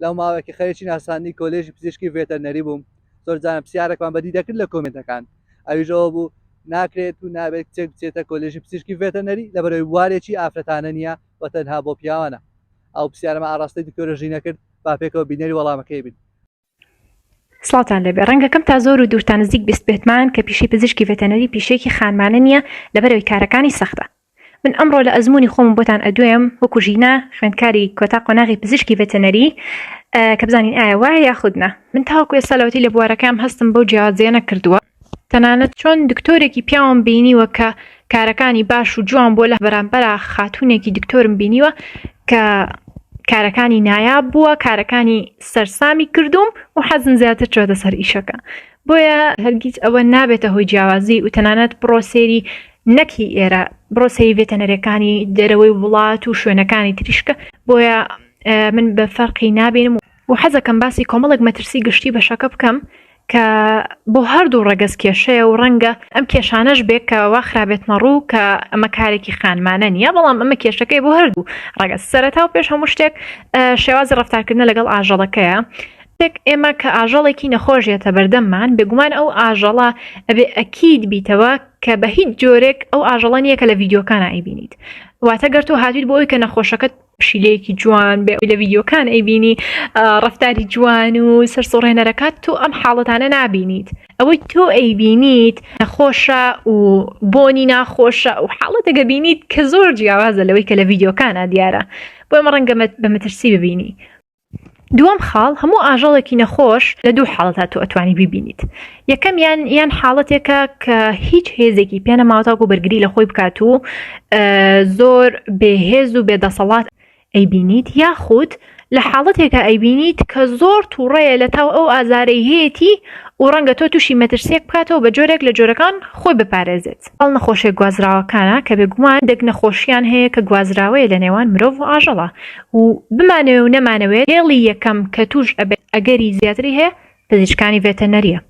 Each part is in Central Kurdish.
لەو ماوەیەکی خەریکی ناساندنی کۆلێژی پزیشکی ڤێتەرنەری بووم زۆر جاران پرسیارێکمان بەدی دەکرد لە کۆمێنتەکان ئەویش ئەوە بوو ناکرێت و نابێت کچێک بچێتە کۆلێژی پزیشکی ڤێتەرنەری لەبەرەوەی بوارێکی ئافرەتانە نییە و تەنها بۆ پیاوانە ئەو پرسیارەمە ئاڕاستەی دکتۆرە ژینە کرد با پێکەوە بینەری وەڵامەکەی بین. سڵاوتان لێبێ ڕەنگە کەم تا زۆر و دوور تا نزیک بیستبێتمان کە پیشەی پزیشکی ڤێتەنەری پیشەیەکی خانمانە نییە لەبەرئەوەی کارەکانی سەختە من ئەمڕۆ لە ئەزموونی خۆمم بۆتان ئەدوێم وەکو ژینا خوێندکاری کۆتا قۆناغی پزیشکی ڤێتەنەری کە بزانین ئایا وایە یاخود نا. من تاوەکو ئێستا لەوەتەی لە بوارەکەم هەستم بەو جیاوازییە نەکردووە تەنانەت چۆن دکتۆرێکی پیاوم بینیوە کە کارەکانی باش و جوان بووە لە بەرامبەرا خاتوونێکی دکتۆرم بینیوە کە کارەکانی نایاب بووە کارەکانی سەرسامی کردووم و حەزم زیاتر چۆتە سەر ئیشەکە بۆیە هەرگیز ئەوە نابێتە هۆی جیاوازی و تەنانەت بڕۆ سەیری نەک هی ئێرە بڕۆ سەیری ڤێتەنەرەکانی دەرەوەی وڵات و شوێنەکانی تریشکە بۆیە من بە فەرقی نابینم و حەزەکەم باسی کۆمەڵێک مەترسی گشتی بەشەکە بکەم کە بۆ هەردوو ڕەگەز کێشەیە و ڕەنگە ئەم کێشانەش بێ کە وا خرابێتمە ڕوو کە ئەمە کارێکی خانمانە نییە بەڵام ئەمە کێشەکەی بۆ هەردوو ڕەگەز سەرەتا و پێش هەموو شتێک شێوازی ڕەفتارکردنە لەگەڵ ئاژەڵەکەیە شتێک ئێمە کە ئاژەڵێکی نەخۆش یەتە بەردەممان بێگومان ئەو ئاژەڵە ئەبێ ئەکید بیتەوە کە بە هیچ جۆرێک ئەو ئاژەڵە نییە کە لە ڤیدیۆکانە ئەیبینیت واتە گەر تۆ هاتویت بۆ ئەوی کە نەخۆشەکەت پشیلەیەکی جوان بێ لە ڤیدیۆکان ئەیبینی ڕەفتاری جوان و سەرسوڕهێنەرەکات تۆ ئەم حاڵەتانە نابینیت ئەوەی تۆ ئەیبینیت نەخۆشە و بۆنی ناخۆشە و حاڵەتێکە بینیت کە زۆر جیاوازە لەوەی کە لە ڤیدیۆکانە دیارە بۆ ئەمە ڕەنگە بە مەترسی ببینی دووەم خاڵ، هەموو ئاژەڵێکی نەخۆش لە دوو حاڵەتا تۆ ئەتوانی بیبینیت، یەکەمیان یان حاڵەتێکە کە هیچ هێزێکی پێ نەماوە تاکو بەرگری لە خۆی بکات و زۆر بێهێز و بێدەسەڵات ئەیبینیت یاخود لە حاڵەتێکە ئەیبینیت کە زۆر تووڕەیە لە تاو ئەو ئازارەی هەیەتی و ڕەنگە تۆ تووشی مەترسیەک بکاتەوە بە جۆرێک لە جۆرەکان خۆی بپارێزێت. ئەو نەخۆشیە گوازراوەکانە کە بێگومان هەندێک نەخۆشیان هەیە کە گوازراوەیە لە نێوان مرۆڤ و ئاژەڵە و بمانەوێ و نەمانەوێت هێڵی یەکەم کە تووش ئەبێت ئەگەری زیاتری هەیە پزیشکانی ڤێتەرنەریە.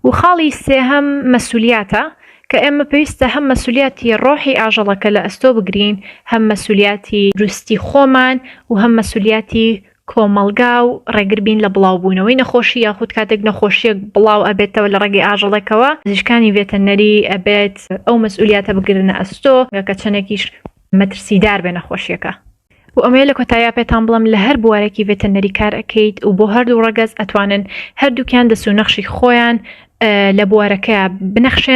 و خاڵی سێهەم مەسولیاتە کە ئێمە پێویستە هەم مەسولیاتی ڕۆحی ئاژەڵەکە لە ئەستۆ بگرین هەم مەسولیاتی دروستی خۆمان و هەم مەسولیاتی کۆمەڵگا و ڕێگر بین لە بڵاوبوونەوەی نەخۆشی یاخود کاتێک نەخۆشیەک بڵاو ئەبێتەوە لە ڕێگەی ئاژەڵێکەوە پزیشکانی ڤێتەرنەری ئەبێت ئەو مەسئولیاتە بگرنە ئەستۆ کە چەندێکیش مەترسیدار بێ نەخۆشیەکە. و ئەمەوێ لە کۆتاییا پێتان بڵێم لە هەر بوارێکی ڤێتەرنەری کار ئەکەیت و بۆ هەردوو ڕەگەز ئەتوانن هەردووکیان دەس و نەخشی خۆیان لە بوارەکەیا بنەخشێنن.